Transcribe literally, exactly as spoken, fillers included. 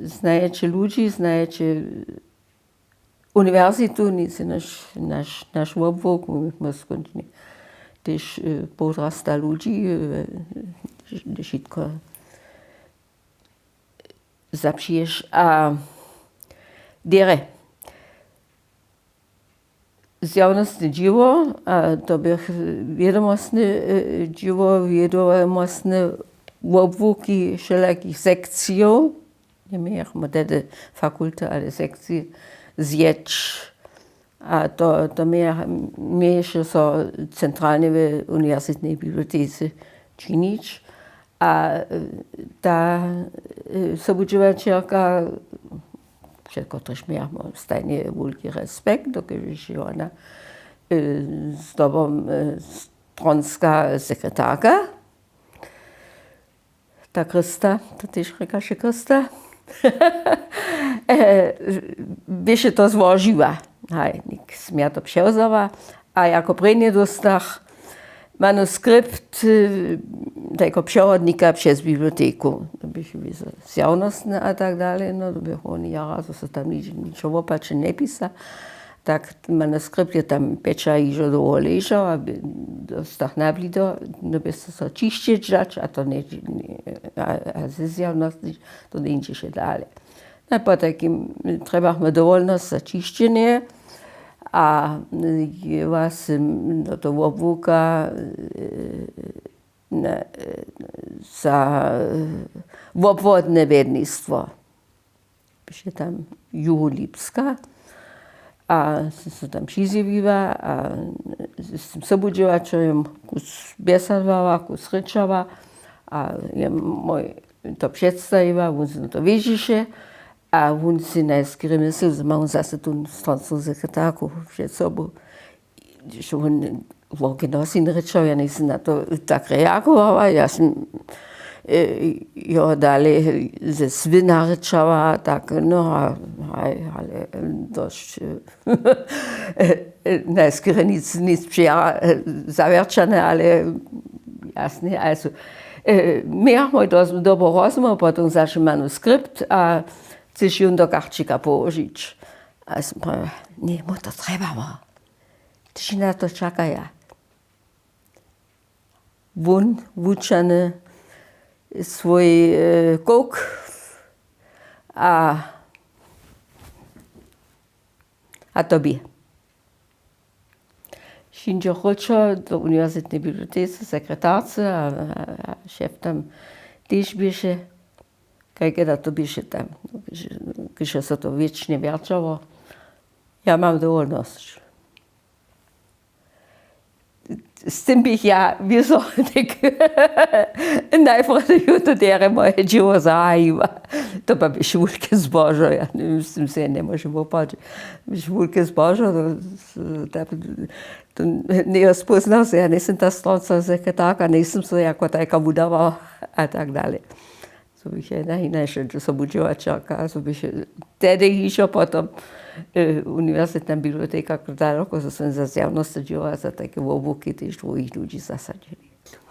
Znajeće ludźi, znajeće uniwersitu, nic je naš, naš, naš wobłuk, my smo skónčili tež połdrasta ludźi, wšitko zapřiješ a derje. Zjawnostne dźěło, a to bych wědomostne dźěło, wědomostne wobłuki wšelakich sekcijow, njemějachmy tehdy fakulty ale sekciji, zjeć. A to to měješe so centralnje w uniwersitnej bibliotece činić. A ta sobudźěłaćerka, před kotryž mějachmy stajnje wulki respekt, dokelž je wona zdobom stronska sekretarka, ta krysta, to tež rěkaše krysta, běše to złožiła. Haj, nik smja to přewzała. A jako prěnje dóstach manuskript tajko přewodnika přez biblioteku, to běchu zjawnostne a tak dalej, no to běchu woni jara zo so tam ničo wopačne njepisa. Tak manuskript je tam pjeća hižo dołho ležał a dóstach na blido, no bě so so ćišćeć dać a to a ze zjawnostne to njeńdźeše dale. No potajkim trjebachmy dowolnosć za ćišćenje. A jěła sym do toho wobłuka za wobwodne wjednistwo, běše tam juhu lipska. A sym so tam přizjewiła a z tym sobudźěłaćerjem kus bjesadowała, kus rěčała. A je mój to předstajiła, wón so to wěžiše. A wón sej najskerje myslił, zo ma wón zase tu stronsku sekretarku před sobu. Hdyž wón wokenosin rěčał, ja njejsym na to tak reagowała, ja sym jeho dalej ze swina rěčała tak, no a haj, ale dosć najskerje nic nic přijara zawjerćane, ale jasne, ale su mějachmoj dosć dobru rozmołw potom zaši manuskript a chceš jón do karćika połožić? A sym prawiła, ně, mój to trjebała. Ći na to čakaja. Wón wučany swój kók a a to bě wšinčo chróćo do uniwersitnej bibliotece sekretarce a šef tam tež běše. Kajke da to běše tam, kiž so to wěčnje wjerćało. Ja mam dowolnosć. Z tym běch ja wězo něk najprjedy juto derje moje dźěło zahajiła. To pa běše wulke zbožo, ja njemyslym sej, njemóže woprawdźe běše wulke zbožo. To njejo spóznał sej, ja njejsym ta stronska sekretarka, njejsym so jako tajka wudała a tak dalej. Zo běch ja hinaše sobudźěłaćerka zo běch tehdy hižo potom uniwersitna biblioteka daloko zo sym za zjawnosće dźěła za tajke wobłuki tež druhich ludźi zasadźeli.